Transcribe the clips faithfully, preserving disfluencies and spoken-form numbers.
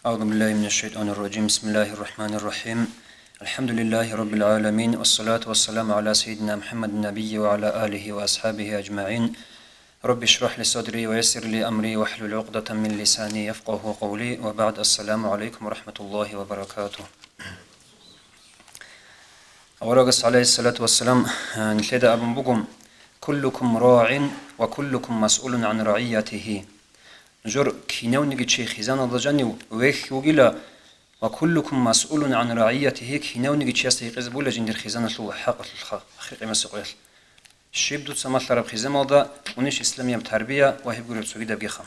أعوذ بالله من الشيطان الرجيم. بسم الله الرحمن الرحيم. الحمد لله رب العالمين. والصلاة والسلام على سيدنا محمد النبي وعلى آله وأصحابه أجمعين. رب اشرح لي صدري ويسر لي أمري واحلل عقدة من لساني يفقه قولي. وبعد. السلام عليكم ورحمة الله وبركاته. Аварагас, гӀалайгьиссалату вассалам, нилъеда абун буго: «Куллукум рагӀин ва куллукум масъулун гӀан рагӀиятигьи». Жур кинавниги чи хизаналда жанив вехь вугила, «ва куллукум масъулун гӀан рагӀиятигьи», кинавниги чиясда гьикъизе була жиндир хизаналъул хӀакъалъулъха ахир къиямасеб къоялъ. Щиб дуца малъараб хизамалда кьунищ исламияб тарбия ва гьеб гуреб цогидабгиха.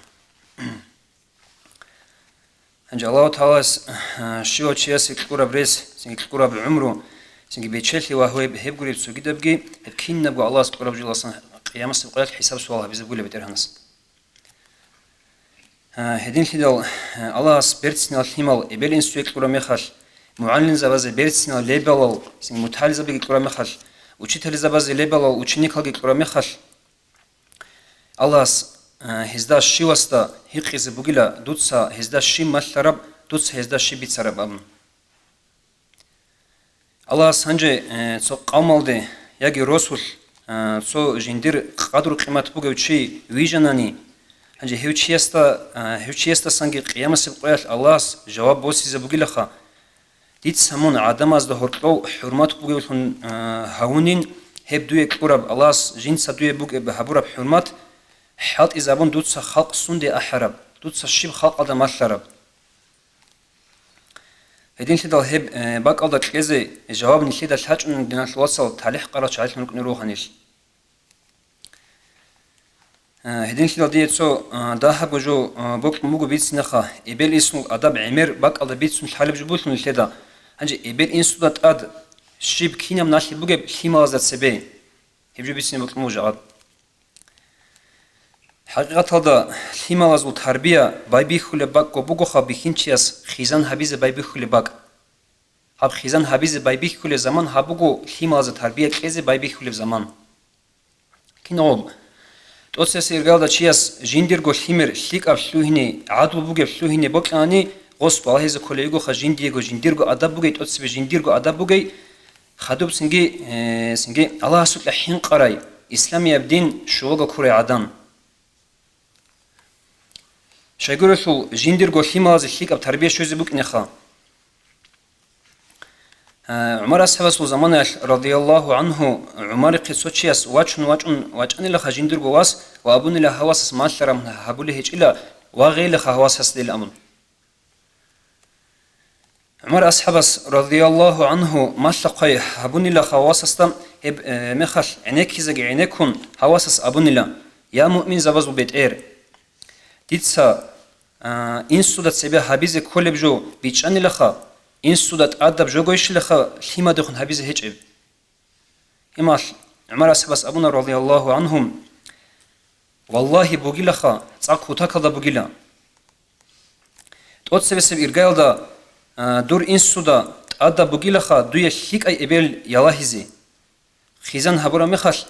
Гьанже Аллагьу Таалас, а, щивав чиясе кьураб рес, цинги кьураб гӀумру, цинги бечелъи ва гьеб, гьеб гуреб цогидабги, гьеб кинабго Аллагьас кьураб жоласан къиямасеб къоялъ хӀисаб-суал гьабизе бугила БетӀергьанас. А, гьединлъидал, а, Аллагьас берцинал лъимал эбел-инсуе кьураб мехалъ, мугӀалимзабазе берцинал лебалал, цинги мутагӀалимзабиги кьураб мехалъ, учителзабазе лебалал ученикалги кьураб мехалъ, Аллагьас, э, гьезда щивасда гьикъизе бугила, дуца гьезда щиб малъараб, дуца гьезда щиб бицараб абун. Аллагьас гьанже, э, цо къавмалде яги росулъ, э, цо жиндир къадру-къимат бугев чи вижанани, гьанже гьев чиясда, э, гьев чиясдасанги къиямасеб къоялъ Аллагьас жаваб босизе бугилаха, Дица мун гӀадамазда гьоркьов хӀурмат бугевлъун, а, гьавунин, гьеб дуе кьураб Аллагьас жинца дуе бугеб гьабураб хӀурмат хӀалтӀизабун дуца халкъ сунде ахӀараб, дуца щиб халкъалда малъараб. Гьединлъидал гьеб, э, бакӀалда кьезе жаваб нилъеда лъачӀун, диналъул вацал, талихӀ къарал чагӀилъун рукӀунел ругьанилъ. Э, гьединлъидал дие цо, э, дагьабго жо, э, бокьун буго бицинаха, эбел-инсул адаб гӀемер бакӀалда бицун лъалеб жо буго нилъеда. Гьанже эбел-инсуда тӀад щиб кинаб налъи бугеб лъималазда цебе? Гьеб жо бицине бокьун буго жагьад. ХӀакъикъаталда, лъималазул тарбия байбихьулеб бакӀго бугоха бихьинчияс хизан гьабизе байбихьулеб бакӀ. Гьаб хизан гьабизе байбихьулеб заман гьаб буго лъималазда тарбия кьезе байбихьулеб заман. Кинаб? ТӀоцебесеб иргаялда чияс жиндирго лъимер лъикӀаб лъугьине, гӀадлу бугеб лъугьине бокьани, гъос балагьизе кколеб бугоха жиндиего жиндирго адаб бугей, тӀоцебе жиндирго адаб бугей, хадуб цинги, э, цинги Аллагьасукьа хӀинкъарай, исламияб дин щуго ккурай гӀадан. Щайгурелъул жиндирго лъималазе лъикӀаб тарбия щвезе букӀинеха. Э, ГӀумар асхӀабасул заманаялъ, радияллагьу гӀанхӀу, ГӀумарихъе цо чияс вачун-вачун вачӀанилаха жиндирго вас ва абунила гьав васас малъараб гьабулеб гьечӀила, вагъейилаха гьав васасдил абун. ГӀумар асхӀабас, радияллагьу гӀанхӀу, малъа-хъвай гьабунилаха гьав васасда, гьеб, э, мехалъ гӀенеккизеги гӀенеккун, гьав васас абунила: «Я муъминзабазул бетӀер! Дица, а, инсуда цебе гьабизе кколеб жо бичӀчӀанилаха, инсуда тӀадаб жогойищилаха лъимадехун гьабизе гьечӀеб». Гьеб мехалъ ГӀумар асхӀабас абуна, радияллагьу гӀанхӀу: «Валлагьи, бугилаха, цӀакъ кутакалда бугила. ТӀоцебесеб иргаялда, а, дур инсуда тӀадаб бугилаха дуе лъикӀай эбел ялагьизе. Хизан гьабураб мехалъ,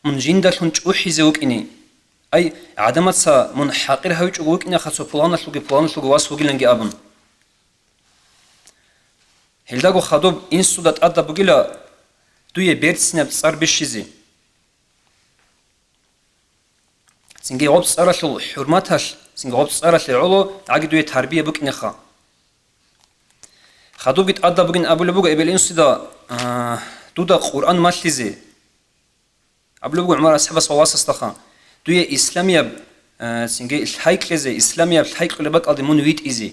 мун жиндалъун чӀухӀизе вукӀине. Ай, гӀадамаца мун хӀакъир гьавичӀого вукӀинеха цо пуланалъулги пуланалъулги вас вугиланги», – абун. Гьелдаго хадуб инсуда тӀадаб бугила дуе берцинаб цӀар бищизе. Цинги гъоб цӀаралъул хӀурматалъ, цинги гъоб цӀаралъе гӀоло гӀаги дуе тарбия букӀинеха. Хадубги тӀадаб бугин абулеб буго эбел-инсуда, а, дуда Къуръан малъизе. Абулеб буго ГӀумар асхӀабас ва васасдаха: «Дуе исламияб, а, цинги лъай кьезе, исламияб лъай кьолеб бакӀалде мун витӀизе.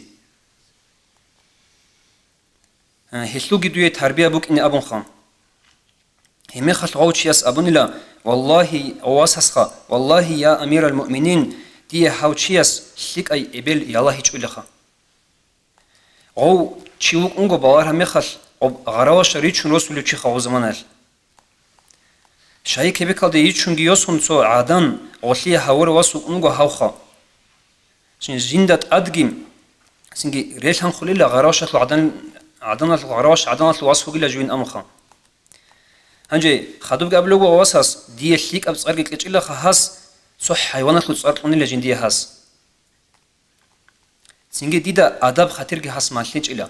А, гьелъулги дуе тарбия букӀине», – абунха. Гьеб мехалъ гъов чияс абунила: «Валлагьи, о васасха, валлагьи, я амирал муъминин, дие гьав чияс лъикӀай эбел ялагьичӀулеха». Гъов чи вукӀунго балагьараб мехалъ, гъоб гъараваша ричун росулев чиха гъов заманаялъ. Щай кебекалде йичунги йосун цо гӀадан, гъолъие гьавурав вас вукӀунго гьавха. Цин жинда тӀадги, цинги релъанхъулила гъаравашалъул гӀадан-, гӀаданалъул, гъараваш гӀаданалъул вас вугила живин амха. Гьанже хадубги абулеб буго васас: «Дие лъикӀаб цӀарги кьечӀилаха гьас, цо хӀайваналъул цӀар кьунила жиндие гьас». Цинги дида адаб-хатирги гьас малъичӀила.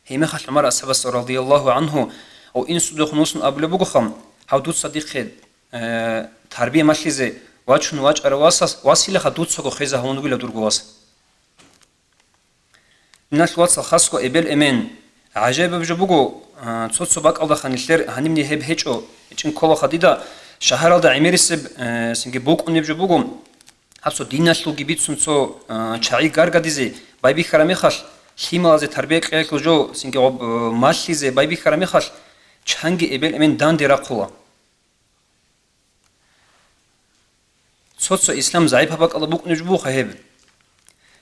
Гьеб мехалъ ГӀумар асхӀабас радияллагьу гӀанхӀу ва инсудехун вуссун абулеб бугоха, гьав дуца дихъе, э, тарбия малъизе вачун вачӀарав васас, василаха дуцаго хвезе гьавун вугила дурго вас. Иналъ вацал хасго эбел-эмен. ГӀажаибаб жо буго, а, цо-цо бакӀалдаха нилъер гьанибни гьеб гьечӀо, гьечӀин кколаха дида, шагьаралда гӀемерисеб, э, цинги букӀунеб жо буго, гьаб цо диналъулги бицун цо, а, чагӀи гаргадизе байбихьараб мехалъ, лъималазе тарбия кьеялъул жо, цинги гъоб, э, малъизе байбихьараб мехалъ, чанги эбел-эмен данде рахъула. Цо-цо ислам загӀипаб бакӀалда букӀунеб жо бугоха гьеб.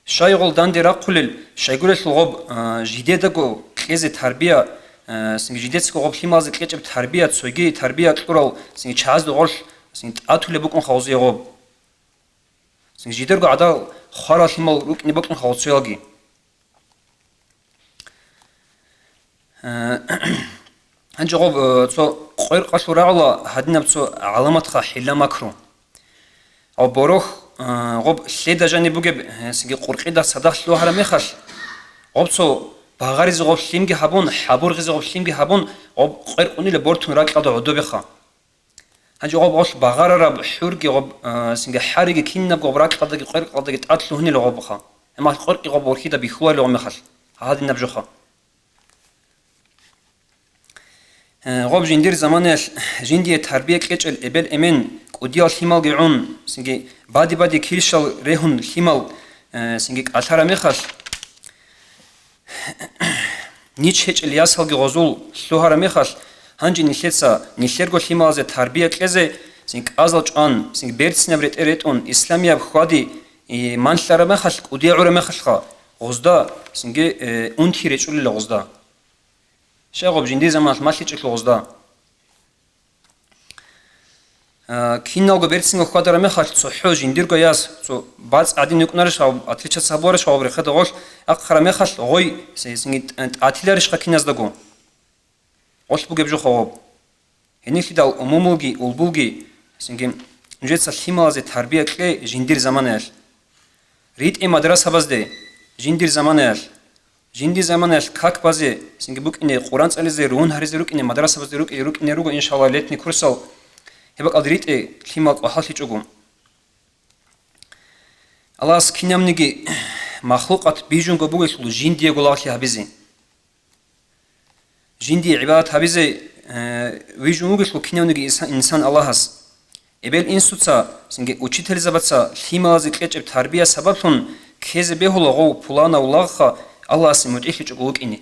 Щай гъол данде рахъулел, щайгурелъул гъоб, а, жидедаго кьезе тарбия, а, цинги жидецаго гъоб лъималазе кьечӀеб тарбия, цоги тарбия кьурал цинги чагӀазда гъорлъ цинги тӀатулеб букӀунха гъозие гъоб. Цинги жидерго гӀадал хварал лъимал рукӀине бокьунха гъоцоялги. Э, гьанже гъоб, э, цо къвер-къвалъул рагӀула гьадинаб цо гӀаламатха хӀилла-макру. Гъоб борохь, э, гъоб лъеда жаниб бугеб, э, цинги къуркъида цадахъ лъугьараб мехалъ, гъоб цо багъаризе гъоб лъимги гьабун, хӀабургъизе гъоб лъимги гьабун, гъоб къвер къунила бортун ракьалда гӀодобеха. Гьанже гъоб гъолъ багъарараб хӀурги гъоб, а, цинги хӀариги кинабго гъоб ракьалдаги къвер-къвалдаги тӀад лъугьунел гъобха. Гьеб мехалъ къвер-къи гъоб ворхьида бихьуларел гъоб мехалъ. Гьадинаб жоха. Э, гъоб жиндир заманаялъ жиндие тарбия кьечӀел эбел-эмен кӀудиял лъималги гӀун, цинги бади-бади килщал регьун лъимал, э, цинги кӀалъараб мехалъ, нич гьечӀел ясалги гъозул лъугьараб мехалъ, гьанже нилъеца нилъерго лъималазе тарбия кьезе, цинги кӀазал чӀван, цинги берцинаб ретӀел ретӀун, исламияб хьвади, и, манлъараб мехалъ, кӀудияв гӀураб мехалъха, гъозда, цинги, э, унти речӀулила гъозда. Щай гъоб жиндир заманалъ малъичӀелъул гъозда. А, киналго берцинго хьвадараб мехалъ, цохӀо жиндирго яс, цо бацӀ гӀадин йикӀунарищ, гьав отличаться гьабуларищ, гьав рехеда гъолъ ахъараб мехалъ, гъой, се-, синги тӀ-, тӀатиларищха киназдаго? Гъолъ бугеб жо хъогъоб. Гьенилъидал умумулги, улбулги, синги нужеца лъималазе тарбия кье жиндир заманаялъ. РитӀе мадрасабазде жиндир заманаялъ. Жиндир заманаялъ как базе, цинги букӀине Къуран цӀализе, рун гьаризе рукӀине, мадрасабазде рукӀи-, рукӀине руго, иншалла, летний курсал. Гьеб бакӀалда ритӀе лъимал къвахӀаллъичӀого. Аллагьас кинабниги махлукъат бижунго бугелъул жиндиего лагълъи гьабизе. Жиндие гӀибадат гьабизе, э, вижун вугелъул кинавниги иса-, инсан Аллагьас. Эбел-инсуца, цинги учительзабаца лъималазе кьечӀеб тарбия сабаблъун ккезе бегьула гъов пуланав лагъха Аллагьасе мутӀигьлъичӀого вукӀине.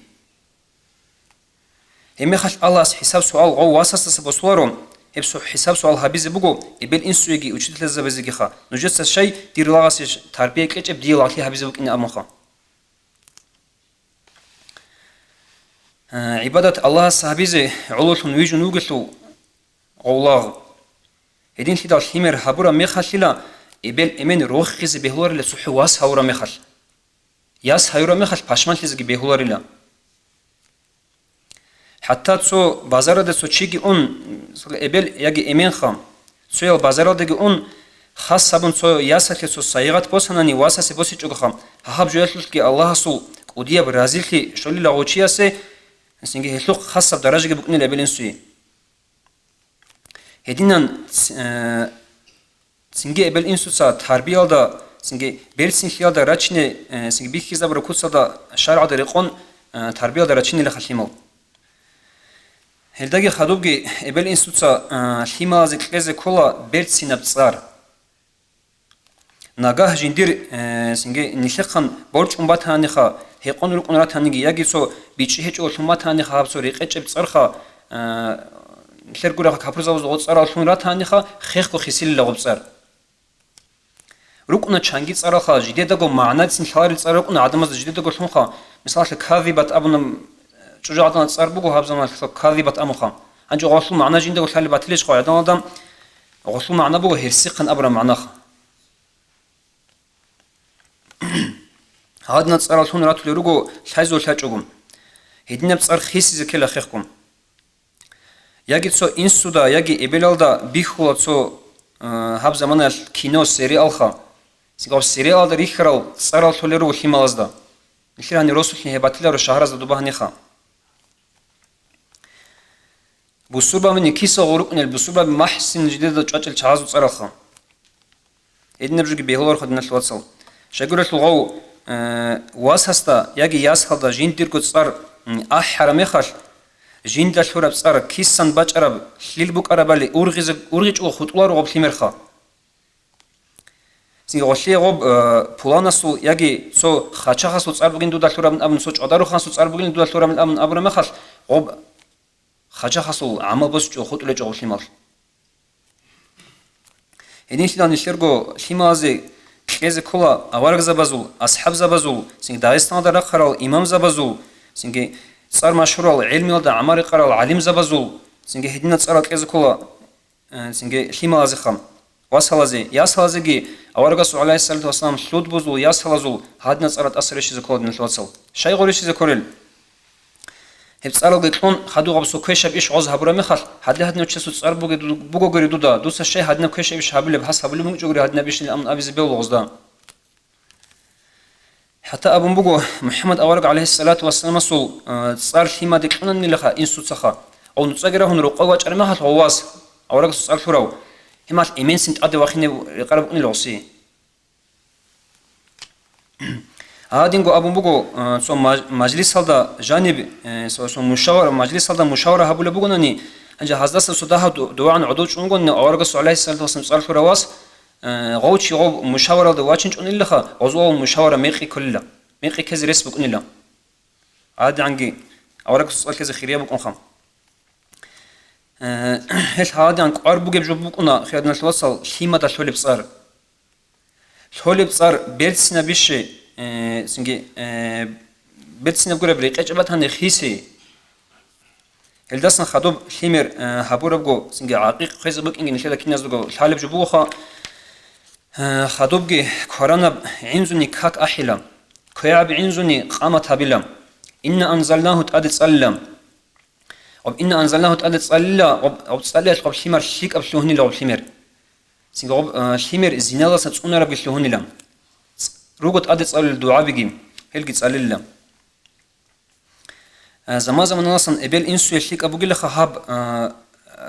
Гьебмехалъ Аллагьас хӀисаб-суал гъов васасдаса босуларо, гьеб су-, хӀисаб-суал гьабизе буго эбел-инсуеги учительзабазегиха, нужеца щай дир лагъасе ш-, тарбия кьечӀеб дие лагълъи гьабизе букӀине абунха. Э, гӀибадат Аллагьас гьабизе гӀололъун вижун вугелъул гъов лагъ. Гьединлъидал лъимер гьабураб мехалъила, эбел-эмен рохизе бегьуларила цохӀо вас гьавураб мехалъ. Яс гьаюраб мехалъ пашманлъизеги бегьуларила. ХӀатта цо базаралде цо чиги ун, эбел яги эменха, цоял базаралдеги ун, хас гьабун цо ясалъе цо сайигъат босанани васасе босичӀогоха, гьаб жоялъулъги Аллагьасул кӀудияб разилъи щолила гъов чиясе, цинги гьелъухъ хасаб даражаги букӀунел эбел-инсуе. Гьединан ц-, э, цинги эбел-инсуца тарбиялда, цинги берцинлъиялда рачине, э, цинги бихьизабураб куцалда шаргӀалда рекъон, э, тарбиялда рачинилаха лъимал. Гьелдаги хадубги эбел-инсуца, э, лъималазе кьезе ккола берцинаб цӀар. Нагагь жиндир, э, цинги нилъехъан борчӀун батаниха, гьекъон рукӀун ратаниги, яги цо бичӀчӀи гьечӀолъун батаниха, гьаб цо рекъечӀеб цӀарха, э, нилъер гурехъа капурзабазул гъоцӀараллъун ратаниха, хехго хисилила гъоб цӀар. РукӀуна чанги цӀаралха, жидедаго магӀнацин лъаларел цӀар рукӀуна гӀадамазда жидедаго лъунха, мисалалъе, Кавибат абуна, чӀужугӀаданалъ цӀар буго гьаб заманалъ Кавибат амуха. Гьанже гъолъул магӀна жиндаго лъалеб батилищха гӀадамалда? Гъолъул магӀна буго гьерсихъан абураб магӀнаха. Гьадинаб цӀараллъун ратулел руго лъайзул лъачӀого. Гьединаб цӀар хисизе ккела хехго. Яги цо инсуда, яги эбелалда бихьула цо, э, гьаб заманаялъ кино, сериалха. Цинги гъаб сериалалда рихьарал цӀарал лъолел руго лъималазда. Нилъер гьанир росулъин гьеб батиларо шагьаразда доба гьаниха. Бусурбабани киса гъурукъунел, бусурбаби махӀсин жидеда чӀвачӀел чагӀазул цӀаралха. Гьединаб жоги бегьуларха, диналъул вацал. Щайгурелъул гъов, э, васасда яги ясалда жиндирго цӀар, м, ахӀараб мехалъ, жинда лъураб цӀар кисан бачӀараб, лъил букӀарабали ургъизе, ургъичӀого хутӀуларо гъаб лъимерха. Цинги гъолъие гъоб, э, пуланасул яги цо хачахасул цӀар бугин дуда лъурабин абун, цо чӀвадарухъанасул цӀар бугин дуда лъурабин абун абураб мехалъ, гъоб хачахасул гӀамал босичӀого хутӀулечӀого лъимал. Гьединлъидал нилъерго лъималазе кьезе ккола аварагзабазул, асхӀабзабазул, цинги Дагъистаналда рахъарал имамзабазул, цинги цӀар машгьурал гӀелмиялда гӀамал рекъарал гӀалимзабазул, цинги гьединал цӀарал кьезе ккола, э, цинги лъималазеха, васалазе, ясалазеги аварагасул, гӀалайгьиссалату вассалам, лъудбузул, ясалазул гьадинал цӀарал тӀаса рещтӀизе ккола, диналъул вацал. Щай гъо рещтӀизе кколел? Гьеб цӀаралги кьун, хадуб гъаб цо квешаб иш гъоз гьабураб мехалъ, гьадли гьадинав чиясул цӀар бугеб-, бугогури дуда, дуца щай гьадинаб квешаб иш гьабулеб, гьас гьабулеб мунчӀогури гьадинаб ишин амун абизе бегьула гъозда. ХӀатта абун буго, МухӀаммад авараг, гӀалайгьиссалату вассаламасул, э, цӀар лъимаде кьунанилаха инсуцаха, гъов нуцӀаги рагьун рукъа вачӀараб мехалъ гъов вас, аварагасул цӀар лъурав, гьимал эменцин тӀаде вахине рекъараб букӀунила гъоси. Гьадинго абун буго, э, цо маж-, мажлисалда жаниб, э, цо, цо мушавара, мажлисалда мушавара гьабулеб бугонани, гьанже гьаздаса цо дагьаб ду-, дугӀан гӀодов чӀунгони аварагасул, гӀалайгьиссалату вассалам, цӀар лъурав вас, э, гъов чи гъов мушаваралда вачинчӀунилаха, гъозул мушавара мекъи кколила, мекъи ккезе рес букӀунила. ГӀадигӀанги аварагасул цӀар ккезе хирияб букӀунха. Э, гьелъ гьадигӀан кӀвар бугеб жо букӀуна, хирадиналъул вацал, лъимада лъолеб цӀар. Лъолеб цӀар берцинаб бищи, э, цинги, э, берцинаб гураб рекъечӀеб батани хиси. Гьелдасан хадуб лъимер, э, гьабурабго, цинги гӀакъикъ хвезе букӀинги нилъеда киназдаго лъалеб жо бугоха, э, хадубги кваранаб гӀинзуни как ахӀила, квегӀаб гӀинзуни къамат гьабила. Инна анзалнагьу тӀаде цӀалила. Гъоб инна анзалнагьу тӀаде цӀалила, гъоб, гъоб цӀалиялъ гъоб лъимер лъикӀаб лъугьунила гъоб лъимер. Цинги гъоб, э, лъимер зиналдаса цӀунарабги лъугьунила. Ц-, руго тӀаде цӀалулел дугӀабиги, гьелги цӀалилила. Э, заман-заманаласан эбел-инсуе лъикӀаб бугилаха гьаб, э,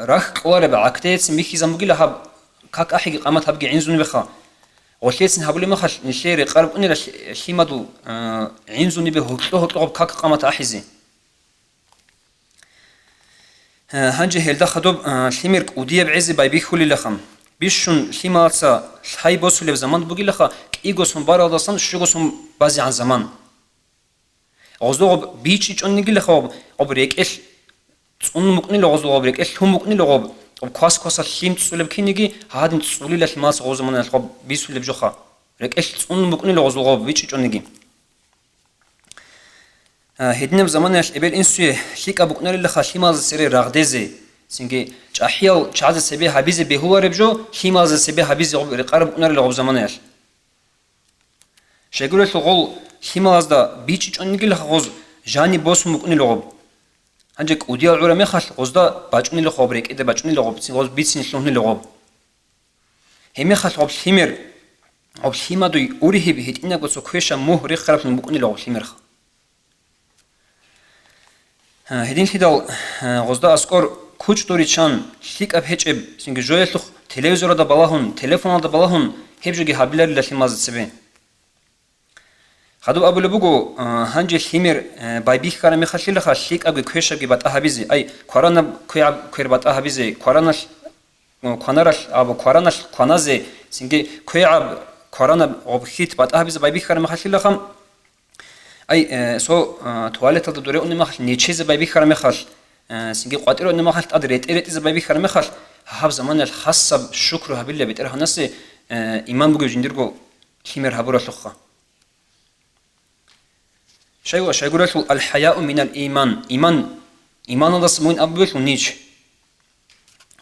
рахь кьолареб гӀакдецин бихьизан бугила гьаб как ахӀиги къамат гьабги гӀинзунибеха. Гъолъецин гьабулеб мехалъ нилъее рекъараб букӀунила лъи-, лъимадул, э, гӀинзунибе гьоркьо-гьоркьо гъоб как къамат ахӀизе. Э, гьанже гьелда хадуб, э, лъимер кӀудияб гӀезе байбихьулилаха. Бищун лъималаца лъай босулеб заман бугилаха, кӀиго сон баралдасан щуго сон базегӀан заман. Гъозда гъоб бичӀчӀичӀоннигилаха гъоб, гъоб рекӀелъ цӀун букӀнила гъозда гъоб, рекӀелъ лъун букӀнила гъоб, гъоб квас-квасалъ лъим цӀулеб киниги, гьадин цӀулила лъималаца гъоб заманаялъ гъоб бисулеб жоха. РекӀелъ цӀун букӀнила гъозда гъоб бичӀчӀичӀонниги. А, гьединаб заманаялъ эбел-инсуе лъикӀаб букӀунарилаха лъималазда цере рагъдезе, цинги чӀахӀиял чагӀазда цебе гьабизе бегьулареб жо лъималазда цебе гьабизе гъоб рекъараб букӀунарила гъоб заманаялъ. Щайгурелъул гъол лъималазда бичӀчӀичӀоннигилаха гъоз жаниб босун букӀунила гъоб. Гьанже кӀудиял гӀура мехалъ гъозда бачӀунила гъоб, рекӀеде бачӀунила гъоб, цин гъоз бицин лъугьнила гъоб. Гьебмехалъ гъоб лъимер, гъоб лъимадуй ургьиб гьитӀинабго цо квеша мугь рехараблъун букӀунила гъоб лъимерха. Гьединлъидал гъозда аскӀор кучӀдур риччан, лъикӀаб гьечӀеб, цинги жоялъухъ телевизоралда балагьун, телефоналда балагьун гьеб жоги гьабиларила лъималазда цебе. Хадуб абулеб буго, а, гьанже лъимер, а, байбихьараб мехалъилаха лъикӀабги квешабги батӀа гьабизе, ай, кваранаб квегӀаб квер батӀа гьабизе, квараналъ, а, кванаралъ абу квараналъ кваназе, цинги квегӀаб кваранаб гъоб хьит батӀа гьабизе байбихьараб мехалъилаха, ай, э, со, а, туалеталда дуре унеб мехалъ, нечезе байбихьараб мехалъ, э, цинги къватӀире унеб мехалъ, тӀад ретӀи-ретӀизе байбихьараб мехалъ, гьаб заманаялъ хасаб шукру гьабилла БетӀергьанасе, э, иман бугев жиндирго лъимер гьабуралъухъа. Щай ва щайгурелъул аль-хӀаяу минал иман. Иман, иманалдаса мугьин абулелъул нич.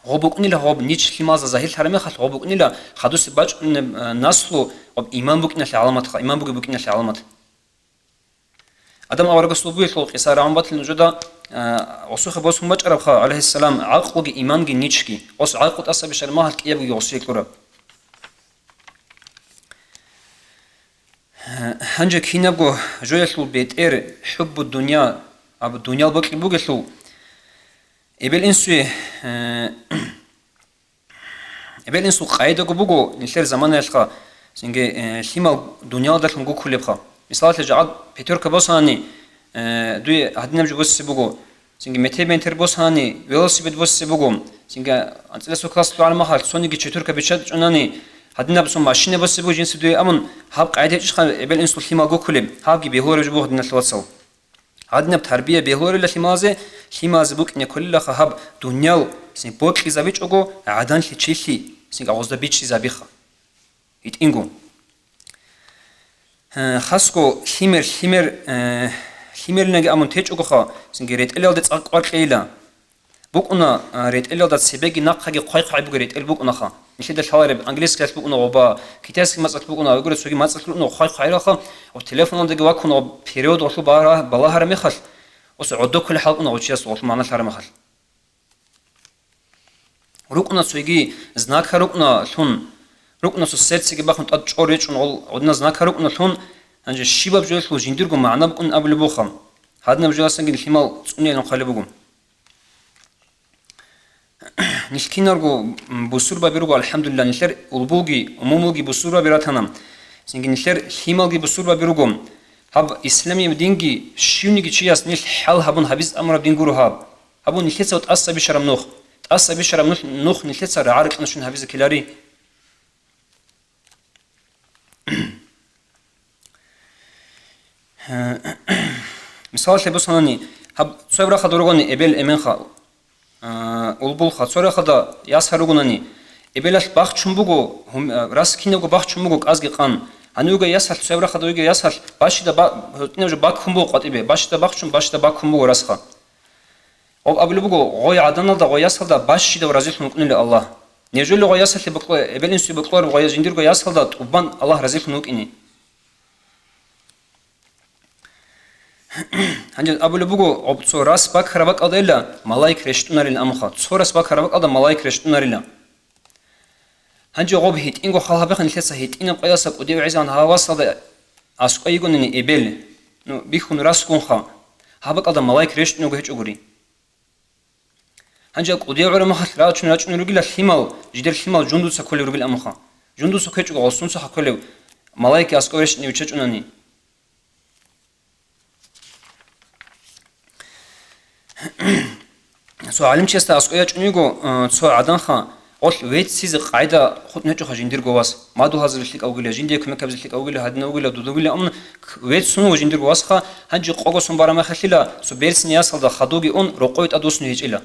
Гъоб букӀунила гъоб нич лъималазда загьирлъараб мехалъ, гъоб букӀунила хадусе бачӀунеб, э, наслу гъоб иман букӀиналъе гӀаламатха, иман бугеб букӀиналъе гӀаламат. Адам аварагасул бугелъул къиса рагӀун батил нужеда, э, гъосухъе босун бачӀарабха, гӀалайгьиссалам, гӀакълуги иманги ничги. Гъос гӀакълу тӀаса бищараб мехалъ кӀиябги гъосие кьураб. Гьанже кинабго жоялъул бетӀер хӀуббу дунья, абу дуньял бокьи бугелъул, эбел-инсуе, э, эбел-инсул къайдаго буго нилъер заманаялъха, цинги, э, лъимал дуньялдалъун гуккулебха. Мисалалъе, жагӀад пятёрка босанани, э, дуе гьадинаб жо босе буго, цинги метер-бентер босанани, велосипед босе буго, цинги анцӀила сокалас лъугӀараб махалъ цониги четверка биччачӀунани, гьадинаб цо машина босе буго жинца дуе, амун гьаб къайда гьечӀищха эбел-инсул лъимал гуккулеб, гьабги бегьулареб жо буго гьадиналъувацал. Гьадинаб тарбия бегьуларила лъималазе, лъималазе букӀине кколилаха гьаб дуньял, цин бокьизабичӀого гӀаданлъи чилъи, цин агъозда бичӀчӀизабиха. ГьитӀинго. Э, хасго лъимер, лъимер, э, лъимерилаги амун течӀогоха, цинги ретӀелалде цӀакъ кӀвар кьейила. БукӀуна, а, ретӀелалда цебеги нахъаги хъвай-хъвай бугеб ретӀел букӀунаха. Нилъеда лъалареб английскиялъ букӀуна гъоба, китайский мацӀалъ букӀуна, гьагура цоги мацӀалъ рукӀуна хъвай-хъвайилаха, ва телефоналдаги ваккуна, ва перевод гъолъул бара-, балагьараб мехалъ, ва цо гӀодоккулеб хӀал букӀуна гъочияс гъолъул магӀна лъараб мехалъ. РукӀуна цоги знака рукӀуна лъун, рукӀуна цо сердцеги бахун тӀад чӀор речӀун гъол гӀодина знака рукӀуна лъун, гьанже щибаб жоялъул жиндирго магӀна букӀун абулеб буха. Гьадинаб жоялъанги лъимал цӀуниялин хъвалеб буго. Нилъ киналго, м, бусурбаби руго, алхӀамдулилла, нилъер улбулги, умумулги бусурбаби ратана. Цинги нилъер лъималги бусурбаби руго. Гьаб исламияб динги щивниги чияс нилъ хӀал гьабун гьабизе амураб дин гуро гьаб. Гьаб нилъеца тӀаса бищараб нух. ТӀаса бищараб нух, нух нилъеца рагӀа-ракьанашун гьабизе ккелари. Мисалалъе босанани, гьаб цояб рахъалда ругони эбел-эменха, а, улбулха, цо рахъалда ясал ругонани, эбелалъ бахчун буго, гьум-, а, рас кинабго бахчун буго кӀазги къан. Гьанивго ясалъ, цояб рахъалда вуго ясалъ, бащида ба-, гьутӀинаб жо баккун буго къватӀибе, бащида бахчун, бащида баккун буго расха. Гъоб абулеб буго, гъой гӀаданалда, гъой ясалда бащидав разилъун вукӀунила Аллагь. Нежели гъой ясалъе бокьо-, эбел-инсуе бокьулареб гъой жиндирго ясалда тӀубан Аллагь разилъун вукӀине. Гьанже абулеб буго, гъоб цо рас бакараб бакӀалдайила малаик рещтӀунарилан амха, цо рас бакараб бакӀалда малаик рещтӀунарила. Гьанже гъоб гьитӀинго хал гьабихъан нилъеца гьитӀинаб къоялъа кӀудияв гӀезегӀан гьав васалда аскӀой йигонани эбел, ну, бихьун расгунха, гьаб бакӀалда малаик рещтӀунего гьечӀогури. Гьанже кӀудияв гӀураб махалъ рачун рачӀун ругила лъимал, жидер лъимал жундуца кколев ругил амха. Жундуца ккечӀого гъосунцаха кколев малаик аскӀов рещтӀине виччачӀунани. Цо гӀалимчиясда аскӀов ячӀун йиго, э, цо гӀаданха, гъолъ веццизе къайда хутӀун гьечӀоха жиндирго вас, мадугьалзаби лъикӀав вугила, жиндие кумекабизе лъикӀав вугила, гьадинав вугила, дуда вугила, амма к-, веццун вуго жиндирго васха, гьанже къого сон бараб мехалъила, цо берцин ясалда хадуги ун, рокъове тӀадвуссун гьечӀила.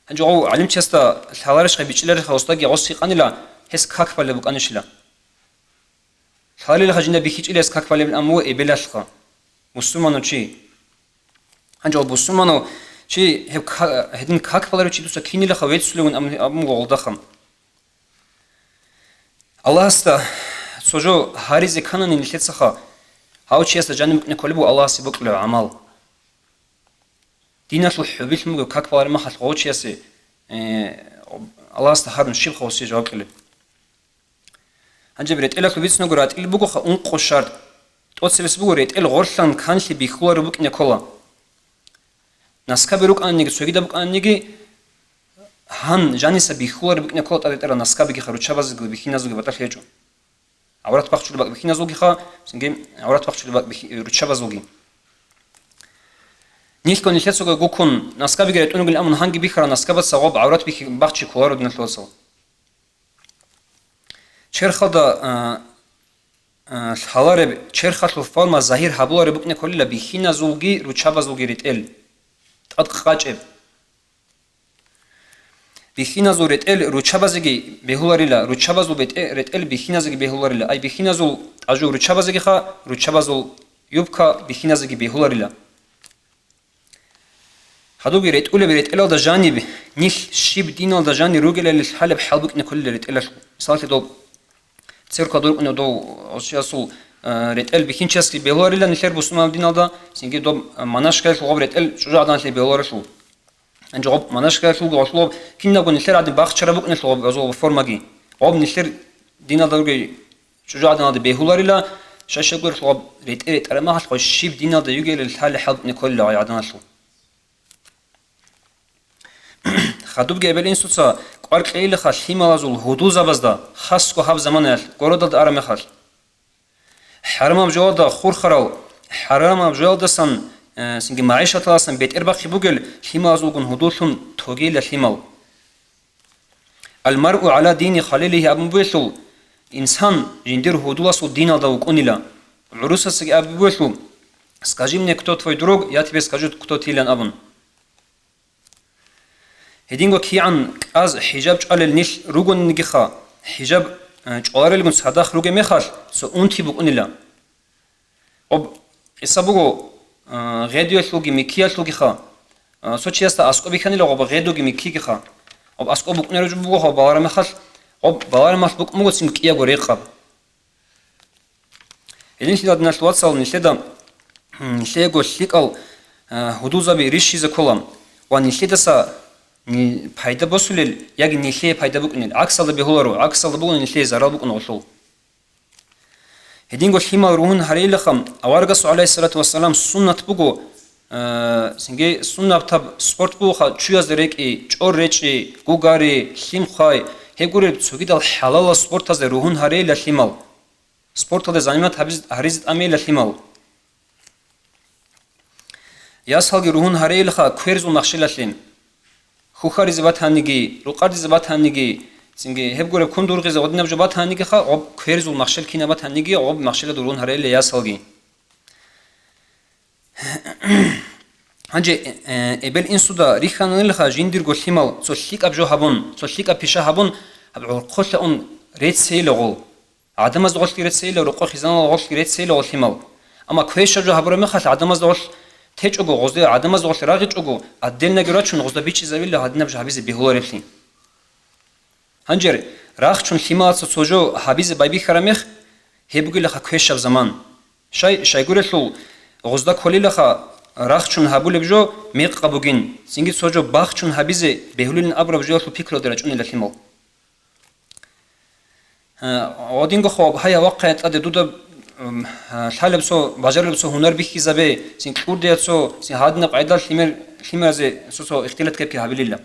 Гьанже гъов гӀалимчиясда лъаларищха бичӀчӀиларищха гъосдаги гъос гьикъанила, гьес как балеб букӀанищила. Лъаларилха жинда бихьичӀила гьес как балебилан амма эбелалъха, мусульманав чи. Гьанже гъов мусульманав чи гьеб ка-, гьедин как баларев чи дуца кинилаха веццулевун ам-, абун гъолдаха. Аллагьасда цо жо гьаризе кканани нилъецаха, гьав чиясда жаниб букӀине кколеб буго Аллагьасе бокьулеб гӀамал. Диналъул хӀубилъун буго как балареб махалъ гъов чиясе, э, Аллагьасда гьарун щибха гъосие жаваб кьелеб. Гьанже ретӀелалъул бицунего ратӀил бугоха ункъо шартӀ. ТӀоцебес буго ретӀел гъорлъан канлъи бихьулареб букӀине ккола. Наскаби рукӀаниги, цогидаб букӀаниги, гьан жаниса бихьулареб букӀине ккола тӀад ретӀела наскабигиха руччабазеги бихьиназулги батӀалъи гьечӀо. ГӀаврат бахчулеб бакӀ бихьиназулгиха, цинги гӀаврат бахчулеб бакӀ бихьи-, руччабазулги. Нилъго нилъецаго гуккун, наскабиги ретӀун ругел амун гьанги бихьара наскабаца гъоб гӀаврат бихьи-, бахчи кколаро диналъул вацал. Черхалда, а, а, лъалареб, черхалъул форма загьир гьабулареб букӀине кколила бихьиназулги руччабазулги ретӀел. ТӀад къачӀеб. Бихьиназул ретӀел руччабазеги бегьуларила, руччабазул бетӀе-, ретӀел бихьиназеги бегьуларила. Ай бихьиназул тӀажу руччабазегиха, руччабазул юбка бихьиназеги бегьуларила. Гьадуги ретӀулеб ретӀелалда жаниб, нилъ щиб диналда жанир ругелали лъалеб хӀал букӀине кколила ретӀелалъ. Мисаллъи, доб церква дуркӀунев дов гъосиясул, э, ретӀел бихьинчиясги бегьуларила нилъер бусурманаб диналда, цинги доб, э, манашкаялъул гъоб ретӀел чӀужугӀаданалъе бегьуларелъул. Гьанже гъоб манашкаялъулги гъолъулаб кинабго нилъер гӀадин бахчараб букӀунелъул гъоб гьазул формаги. Гъоб нилъер диналда ругей ЧӀужугӀаданалда бегьуларила, щай-щайгурелъул гъаб ретӀи-ретӀараб мехалъ гъой щиб диналда йигелел лъалеб хӀалбукӀине кколила гъай гӀаданалъул. Хадубги эбел-инсуца кӀвар кьейилаха лъималазул гьудулзабазда, хасго гьаб заманаялъ, городалда араб мехалъ. ХӀарамаб жоялда хурхарал, хӀарамаб жоялдасан, э, цинги магӀишаталасан бетӀербахъи бугел лъималазулгун гьудуллъун тогейила лъимал. «Ал-маръу гӀала дини халилихи» абун бугелъул, инсан жиндир гьудуласул диналда вукӀунила. ГӀурусасаги абун бугелъул: «Скажи мне, кто твой друг, я тебе скажу, кто ты», – илан абун. Гьединго кигӀан кӀаз хӀижаб чӀвалел нилъ ругонигиха, хӀижаб, э, чӀваларелгун цадахъ ругеб мехалъ, цо унти букӀунила. Гъоб къиса буго, э, гъедуялъулги миккиялъулгиха, э, цо чиясда аскӀоб бихьанила гъоб гъедуги миккигиха. Гъоб аскӀоб букӀунареб жо буго гъоб балараб мехалъ, гъоб балараб мехалъ букӀун буго цинги кӀиябго рекъаб. Гьединлъидал, диналъул вацал, нилъеда, м, нилъего лъикӀал, э, гьудулзаби рищизе ккола ва нилъедаса ни-, пайда босулел яги нилъее пайда букӀунел, гӀаксалда бегьуларо, гӀаксалда буго нилъее зарал букӀун гъолъул. Гьединго лъимал ругьун гьарейилаха, аварагасул, гӀалайхиссалату вассалам, суннат буго, э, цинги суннаб таб спорт бугоха, чуязда рекӀи, чӀор речӀчӀи, гугари, лъим хъвай, гьеб гуреб цогидал хӀалалал спортазда ругьун гьарейила лъимал. Спорталда занимат гьабиз-, гьаризе тӀамейила лъимал. Ясалги ругьун гьарейилаха кверзул махщелалъе. Хухьаризе батаниги, рукъардизе батаниги, цинги гьеб гуреб кун дургъизе гъодинаб жо батанигиха, гъоб кверзул махщел кинаб батаниги, гъоб махщелалда ругьун гьарейила ясалги. Гьанже, э, эбел-инсуда рихьанилаха жиндирго лъимал цо лъикӀаб жо гьабун, цо лъикӀаб пиша гьабун, гьаб гӀорхъолъа ун реццейила гъол. ГӀадамазда гъолъги реццейила, рокъо хизанал гъолъги реццейила гъол лъимал. Амма квешаб жо гьабураб мехалъ гӀадамазда гъолъ течӀого, гъозде гӀадамазда гъолъ рагъичӀого, отдельноги рачун гъозда бичӀчӀизабила гьадинаб жо гьабизе бегьуларевлъи. Гьанже рахчун лъималаца цо жо гьабизе байбихьараб мех, гьеб бугелаха квешаб заман. Щай-щайгурелъул гъозда кколилаха рахчун гьабулеб жо мекъаб бугин, цинги цо жо бахчун гьабизе бегьулилин абураб жоялъул пикруялда рачӀунила лъимал. Э, гъодинго хо, гьай, авахъе тӀаде дуда, м, э, лъалеб цо, бажарулеб цо гьунар бихьизабе, цин кьурдея цо, цин гьадинаб къайдал лъимер-, лъимеразе цо-цо ихтилат кепги гьабилила.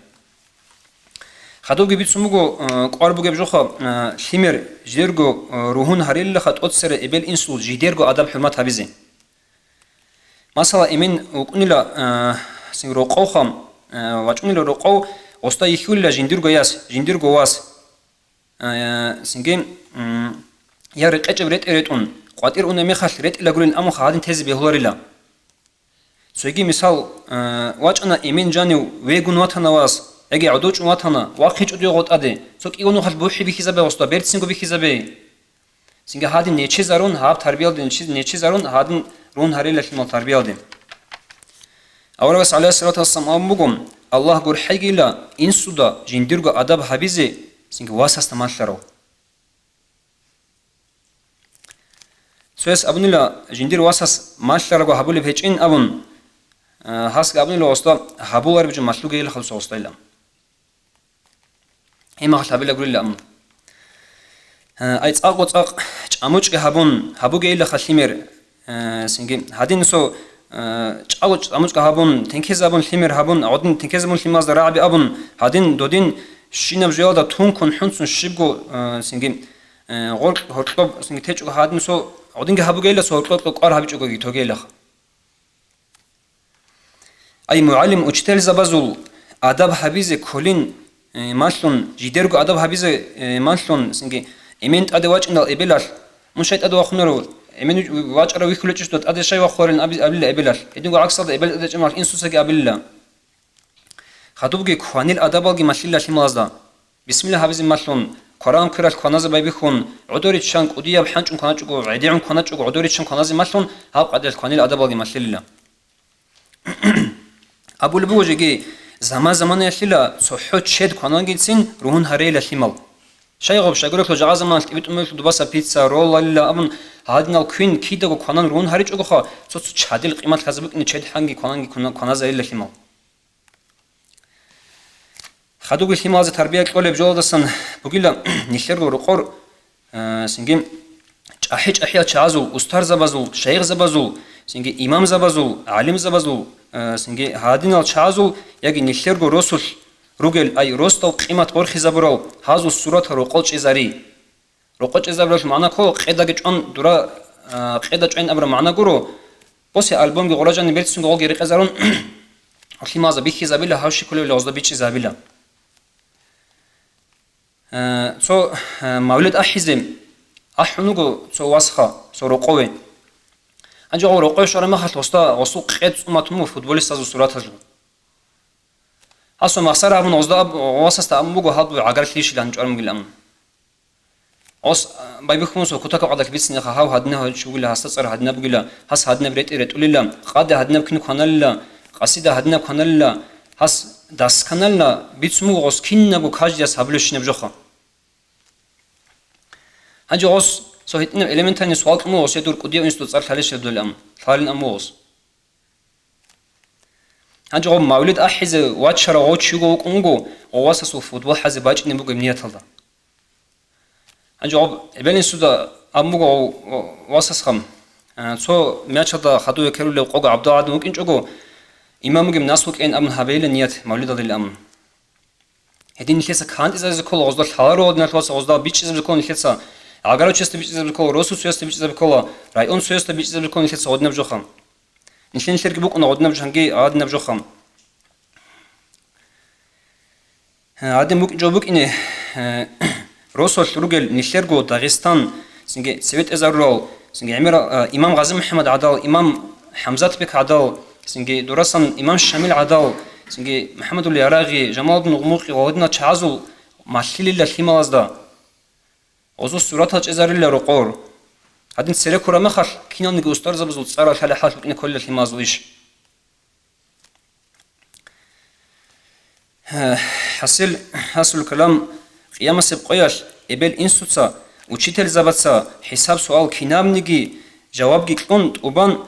Хадубги бицун буго, э, кӀвар бугеб жоха, э, лъимер жидерго, э, ругьун гьарилилаха тӀоцере эбел-инсул жидерго адаб-хӀурмат гьабизе. Масала, эмен вукӀунила, э, цин рокъовха, э, вачӀунила рокъов, гъосда йихьулила жиндирго яс, жиндирго вас. Э, цинги, м, я рекъечӀеб ретӀи ретӀун, къватӀир унеб мехалъ ретӀила гурин амуха гьадин тезе бегьуларила. Цоги мисал, э, вачӀана эмен жанив вегун ватана вас, яги гӀодов чӀун ватана, вахъичӀо дие гъотӀаде, цо кӀиго нухалъ бухӀи бихьизабе гъосда, берцинго бихьизабе. Цинги гьадин нечезарун, гьаб тарбиялде нечез-, нечезарун, гьадин рун гьарила лъимал тарбиялде. Аварагас, гӀалайхиссалату вассалам, абун буго: «Аллагь гурхӀегила инсуда жиндирго адаб гьабизе, цинги васасда малъарав». Цояс абунила, жиндир васас малъарабго гьабулеб гьечӀин абун, э, гьасги абунила, гъосда гьабулареб жо малъугейила халуса гъосдайилан. Гьемахъ гьабила гурилла амун. Э, ай цӀакъго-цӀакъ чӀамучӀги гьабун, гьабугейилаха лъимер, э, цинги гьадин цо, э, чӀалу чӀамучӀги гьабун, тенкез абун лъимер гьабун, гьадин тенкез абун лъимазда рагӀаби абун, гьадин додин щинаб жоялда тункун хӀунцун щибго, э, цинги, э, гъоркь-, гьоркьоб цинги течӀого гьадин цо, гьадинги гьабугейила цо гьоркьоб кӀвар гьабичӀогоги тогейилаха. Ай мугӀалим, учительзабазул адаб гьабизе кколин, э, малъун, жидерго адаб гьабизе, э, малъун, цинги эмен тӀаде вачӀиндал эбелалъ, мун щай тӀаде вахунаро, эмен вич-, вачӀарав вихьулечӀищ дуда тӀаде щай вахуларин аби-, абила эбелалъ. Гьединго гӀаксалда эбел тӀаде чӀамалъ инсуцаги абилила. Хадубги кванил адабалги малъила лъималазда. Бисмилла гьабизе малъун, кварагӀан квералъ кваназе байбихьун, гӀодориччан кӀудияб хӀанчӀун кваначӀого, гӀедегӀун кваначӀого, гӀодориччан кваназе малъун, гьаб къадилъ кванил адабалги малъилила. Абулеб буго жеги, заман-заманаялъила цохӀо чед кванангицин ругьун гьарейила лъимал. Щай гъоб, щайгурелъул жагъа заманалъ тӀибитӀумуялъул дубаса пицца, роллалила абун, гьадинал квин кидаго кванан ругьун гьаричӀогоха, цо-цо чадил къимат лъазе букӀине чед хӀанги квананги квана-, кваназарила лъимал. Хадуги лъималазе тарбия кьолеб жоладасан бугила нилъерго рокъор, э, цинги ЧӀахӀи-чӀахӀиял чагӀазул, устарзабазул, шайихзабазул, цинги имамзабазул, гӀалимзабазул, э, цинги гьадинал чагӀазул, яги нилъерго росулъ ругел, ай, росдал къимат борхизабурал гьазул суратал рокъол чӀезари. Рокъол чӀезабуралъул магӀна ккола, къедаги чӀван дура, э, къеда чӀван абураб магӀна гуро, босе альбомги гъуражани берцинго гъолги рекъезарун, лъималазда бихьизабила, гьав щиколевли гъозда бичӀчӀизабила. Э, цо, э, мавлид ахӀизе ахӀун вуго цо васха, цо рокъове. Гьанже гъов рокъове щвараб мехалъ гъосда, гъосул къед цӀуматун буго футболистазул сураталъун. Гьасул махсар абун гъозда аб-, васасда абун буго гьаб гӀагарлъи щилан чӀварун бугилан. Гъос, э, байбихьун цо кутакаб къадалъ бицинеха, гьав гьадинав гьав чи вугила, гьасда цӀар гьадинаб бугила, гьас гьадинаб ретӀи ретӀулила, къаде гьадинаб кин кваналила, къасида гьадинаб кваналила, гьас дас кваналила, бицун буго гъос кинабго каждияс гьабулебщинаб жоха. Гьанже гъос цо гьитӀинаб элементальный суал кьун вуго, гъосе дур кӀудияв инсуда цӀар лъалищ гьеб долеб абун, лъалин абун вуго гъос. Гьанже гъоб мавлид ахӀизе вачарав гъов чи вуго вукӀун вуго, гъов васасул футбол хӀазе бачӀине бугеб нияталда. Гьанже гъоб эбел-инсуда абун буго гъов васасха, э, цо мячалда хадув кверулев къого гӀабдал гӀадин вукӀинчӀого, имам вугеб наслу кьейин абун гьабейилан ният мавлидалдилан абун. Гьедин нилъеца кантӀизабизе ккола, гъозда лъаларо гьадиналъуваса гъозда бичӀчӀизабизе ккола нилъеца, гӀагарав чиясда бичӀчӀизабизе ккола, росу цоясда бичӀчӀизабизе ккола, район цоясда бичӀчӀизабизе ккола нилъеца гьадинаб жоха. Нилъер, нилъерги букӀуна гьадинаб жо-, гьанги гьадинаб жохъан. Гьадин букӀин жо букӀине, э, росулъ ругел нилъерго Дагъистан, цинги цеве тӀезарурал, цинги гӀемерал, э, имам Гъази МухӀаммад гӀадал, имам ХӀамзатбек гӀадал, цинги дурасан имам Шамил гӀадал, цинги МухӀаммадул Ярагъи, Жамалудин Гъумукъи ва гьединал чагӀазул малъилила лъималазда. Гъозул суратал чӀезарила рокъор. Гьадин цере ккураб мехалъ, киналниги устарзабазул цӀарал лъалеб хӀалалъ букӀине кколила лъималазул иш. ХӀасил, хӀасил калам, къиямасеб къоялъ эбел-инсуца, учительзабаца хӀисаб-суал кинабниги жавабги кьун тӀубан,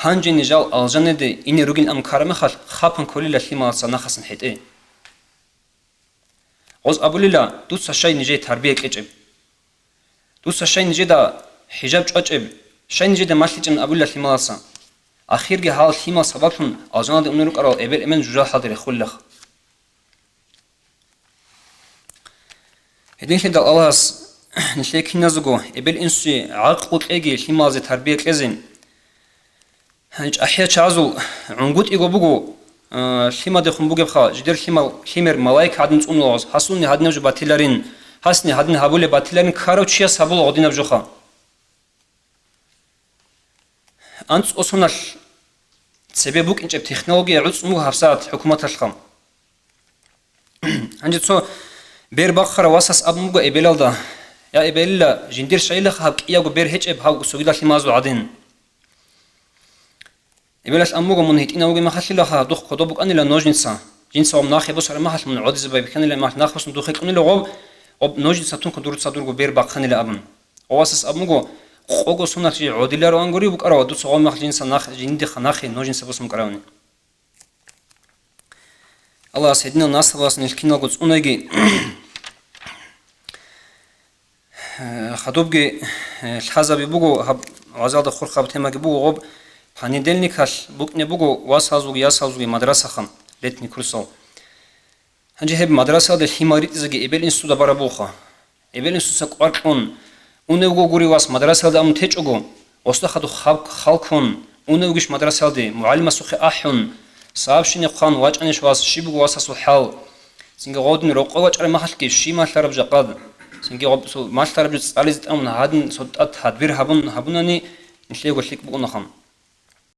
гьанжени жал алжанаде ине ругин абун ккараб мехалъ, хапан кколила лъималаца нахъасан хӀетӀе. Гъоз абулила, дуца щай нижее тарбия кьечӀеб? Дуца щай нижеда хӀижаб чӀвачӀеб? Щай нижеда малъичӀеб абулила лъималаца? Ахирги гьал лъимал сабаблъун алжаналде унел рукӀарал эбел-эмен жужахӀалде рехулилаха. Гьединлъидал Аллагьас нилъее киназего эбел-инсуе гӀакълу кьеги лъималазе тарбия кьезе. ЧӀахӀиял чагӀазул гӀунгутӀиго буго, э, лъимадехун бугебха, жидер лъимал, лъимер малаик гӀадин цӀунула гъоз, гьасулни гьадинаб жо батиларин, гьасни гьадин гьабулеб батиларин ккарав чияс гьабула гъодинаб жоха. АнцӀго соналъ цебе букӀинчӀеб технология гӀуцӀун буго гьабсагӀат хӀукуматалъха. Гьанже цо бер бахъарав васас абун буго эбелалда: «Я эбелила, жиндир щайилаха гьаб кӀиябго бер гьечӀеб гьав цогидал лъималазул гӀадин?» Эбелалъ абун буго: «Мун гьитӀинав вугеб мехалъилаха, духъ кодоб букӀанила ножница. Жинца гъоб нахъе босараб мехалъ мун гӀодизе байбихьанила, мехалъ нахъбосун духъе кьунила гъоб, гъоб ножница тун кодур цадурго бер бахъанила», – абун. Гъов васас абун буго: «Къого соналъ жий гӀодилароан гури букӀарав, дуца гъоб мехалъ жинца нахъ-, жиндихъа нахъе ножница босун букӀаравани». Аллагьас гьединал наслабас нилъ киналго цӀунайги. Э, хадубги, э, лъазаби буго, гьаб вазалда хурхаб темаги буго гъоб, понедельникалъ букӀне буго васазулги ясазулги мадрасаха, летний курсал. Гьанже гьеб мадрасалда лъимал ритӀизеги эбел-инсуда барабулха. Эбел-инсуца кӀвар кьун, уневго гури вас мадрасалда амун течӀого, осда хадуб хаб-, халкун, уневгищ мадрасалде, мугӀалимасухъе ахӀун, сабабщине хъван вачӀанищ вас, щиб буго васасул хӀал, цинги гъодин рокъов вачӀараб махалъги щиб малъараб жакъад, цинги гъоб-, цо малъараб жо цӀализе тӀамун гьадин цо тӀад тадбир гьабун гьабунани, нилъего лъикӀ букӀунаха.